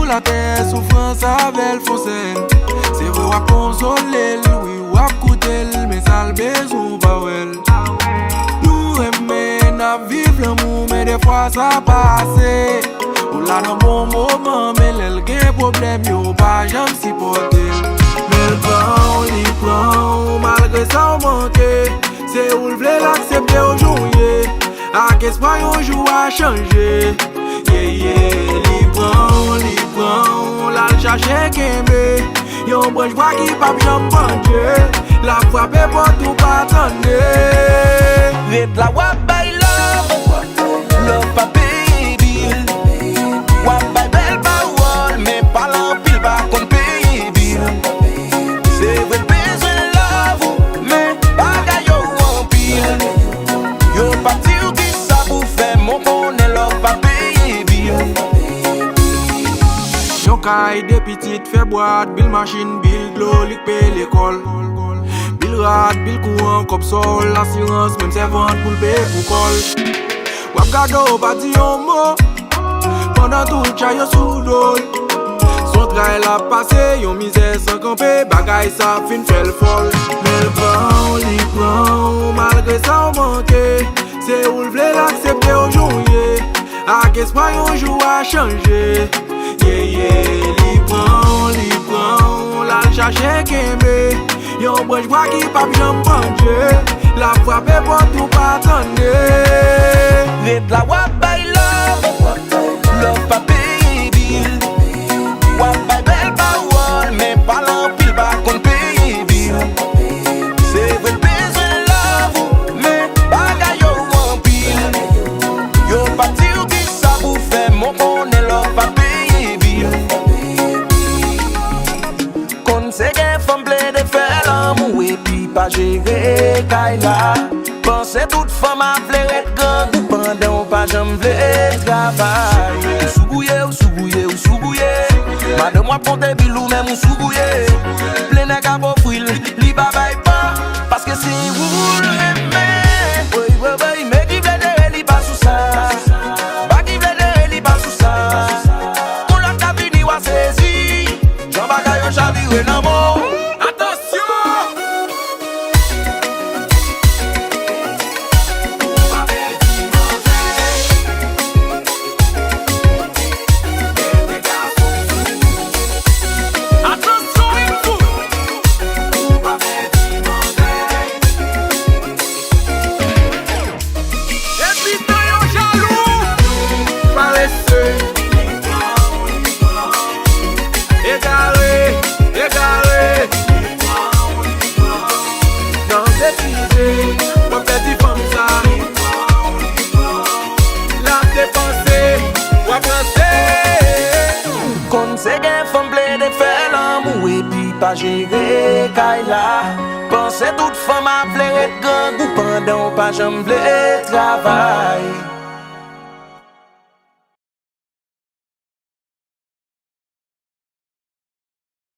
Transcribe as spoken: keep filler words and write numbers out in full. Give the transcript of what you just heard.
Latè soufrans avè l fon sèn. Se vre w ap konsole l, wi, w ap koute l, men sa l bezwen w pa wè l. Nou renmen n ap viv lanmou, men defwa sa pase. Ou la nan bon moman, men lè l gen pwoblèm, yo pa janm sipòte l. Men l pran w, li pran w, malgre sa w manke. Se ou l vle l aksepte w jan w ye, ak espwa yon jou w a chanje. Ye, ye, li pran w, li pran w, l al chache kenbe yon branch bwa ki p ap janm pandye. L ap frape pòt ou pa tande. Ret la w ap bay love, love pa peye bil. W ap bay bèl pawòl, men pale anpil pa konn peye bil. Se vre l bezwen love ou, men bagay yo anpil. Yo p ap di w kisa pou fè, men w konnen love pa peye bil. Yon kay, de pitit, fè bwat, bil machin, bil dlo, li k peye lekòl. Bil rad, bil kouran, kòb sòl, asirans, menm sèvant pou l peye pou kò l. W ap gade w pa di yon mo, pandan tout chay yo sou do l. S on tray l ap pase, yon mizè san kanpe, bagay sa fin fè l fòl. Men l pran w, li pran w, malgre sa w manke. Se ou l vle l aksepte w jan w ye, ak espwa yon jou w a chanje. Ye, ye, li pran w, li pran w, l al chache kenbe yon branch bwa ki p ap janm pandye. L ap frape pòt ou pa tande. Ret la w ap bay love, love pa peye bil. W ap bay bèl pawòl, men pale anpil pa konn peye bil. Se vre l bezwen love ou, men bagay yo anpil. Yo p ap di w kisa pou fè, men w konnen love pa peye bil. Konn se gen fanm plede fè lanmou epi pa jere kay la. Panse tout fanm ap vle ret grangou pandan w pa janm vle travay. Ou sou gouye, ou sou gouye, ou sou gouye. Madanm w ap konte bil ou menm ou sou gouye. Plen nèg ap ofri l, li pa bay pa. Paske se ou l renmen. Woy, woy, woy, men ki vle dere li pa sou sa. Ba ki vle dere li pa sou sa. Yon lòt ka vini w a sezi. Jan bagay yo chavire nan mo. Atansyon! Atansyon, Info! Epi tan yo jalou, parese. Egare, egare. Nan betize, w ap pèdi fanm sa. L ap depanse, w ap ranse. Konn se gen fanm plede fè lanmou epi pa jere kay la. Panse tout fanm ap vle ret grangou pandan w pa janm vle travay.